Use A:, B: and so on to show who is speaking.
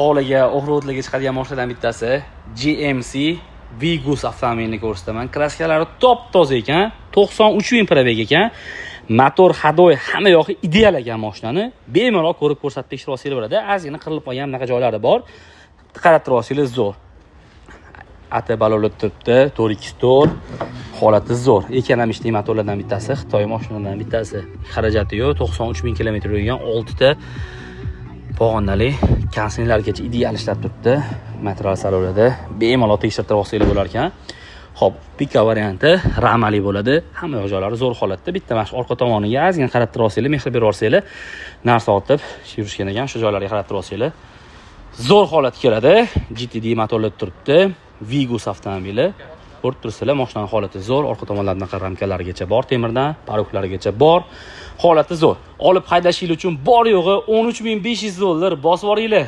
A: Tog'larga, offroadlarga chiqadigan mashinalardan bittasi GMC Vigus avtomobilini ko'rsataman. Краска lari top toza ekan, 93 ming пробег ekan. Motor, ходовой, hamma yog'i ideal ekan mashinani. Bemalol ko'rib, ko'rsatib, tekshirib olsanglar bo'ladi. Ozgina qirilib qolgan bunaqa joylari bor. Qarab turib olsanglar, zo'r. AT balonlar turibdi, 4x4, holati zo'r. Ekonomичный motorlardan bittasi, Xitoy mashinalaridan bittasi. Xarajati yo'q, 93 ming kilometr yurgan, 6 ta pog'onali, konditsionerlargacha ideal ishlab turibdi. Material salonida bemalol tekshirtirib olsanglar bo'lar ekan. Xo'p, pika varianti ramali bo'ladi. Hamma yoq joylari zo'r holatda. Bitta mana shu orqa tomoniga ozgina qarab turib olsanglar, mehr berib olsanglar, narsa otib yurishgan ekan, shu joylarga qarab turib olsanglar, zo'r holat keladi. GTD motorlar turibdi. Vigus avtomobili. Ko'rib turibsizlar, mashinani holati zo'r. Orqa tomonlarida рамка larigacha bor, temirdan, порог larigacha bor. Holati zo'r. Olib haydashingiz uchun bor yo'g'i 13 500 dollar, bosib yuboringlar.